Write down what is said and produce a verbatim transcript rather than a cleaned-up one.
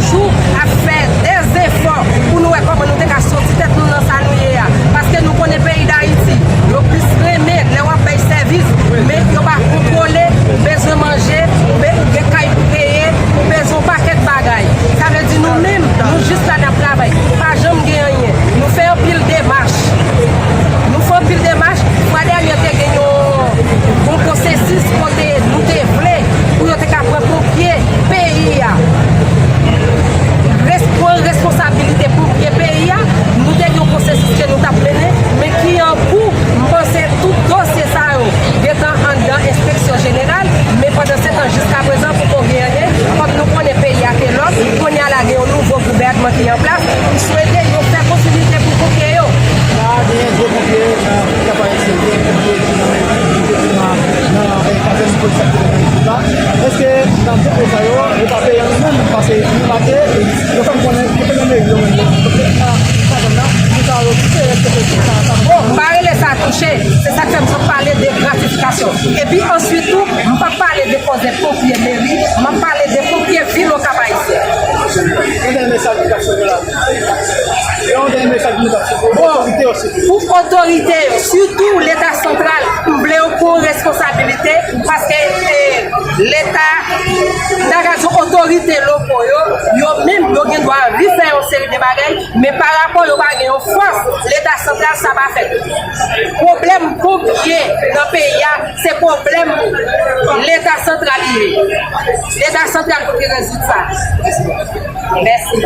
Jou ap fè dèzefò pou nou wè kòman nou te ka soti tèt nou nan sa nou ye a. Paske nou konnen peyi Dayiti, yo plis renmen lè w ap bay sèvis, men yo pa kontwole, ou bezwen manje, ou be-, ou gen kay pou peye, ou bezwen yon pakèt bagay. Sa vle di nou menm, nou jis la n ap travay. Pa janm gen anyen. Nou fè anpil demach. Nou fè anpil demach. Fwa dènye te gen yon, yon pwosesis kote nou te vle pou yo te ka pran ponpye peyi a. Res-, pran responsabilite ponpye peyi a. Nou te gen yon pwosesis ke nou t ap mennen, men ki an kou, m panse tout dosye sa yo gentan anndan enspeksyon jeneral, men pandan se tan, jiska prezan, poko gen anyen. Kòm nou konnen peyi a te lòk, kounye a la gen yon nouvo gouvènman ki an plas, m swete yo fè kontinite pou ponpye yo. Pa genyen de ponpye nan Kapayisyen, de ponpye ki nan men, ki nan, nan, eh, kazèn polis ak tout la. Èske nan ponpye sa yo, yo pa peye anpil, paske nou make, yo fè m konnen, yo fè m konnen, yo menm, yo, yo, sa, sa, sa, sa, sa, bon. M pa rele sa touche, se sa k fè m sot pale de gratifikasyon. Epi answit tou, m p ap pale de koze ponpye meri, m ap pale de ponpye vil Okap Ayisyen. Yon dènye mesaj ki t ap sove la. Yon dènye mesaj ki t ap sove. Bon, otorite yo sitou. Pou otorite yo, sitou Leta santral, m vle yo pran responsabilite, paske, eh, Leta, nan gaz yo, otorite loko yo, yo menm, yo gen dwa anvi fè yon seri de bagay, men pa rapò yo pa gen yon fòs Leta santral, sa pa fèt. Pwoblèm ponpye nan peyi a, se pwoblèm Leta santral li ye. Leta santral pou ki rezoud sa. Mèsi.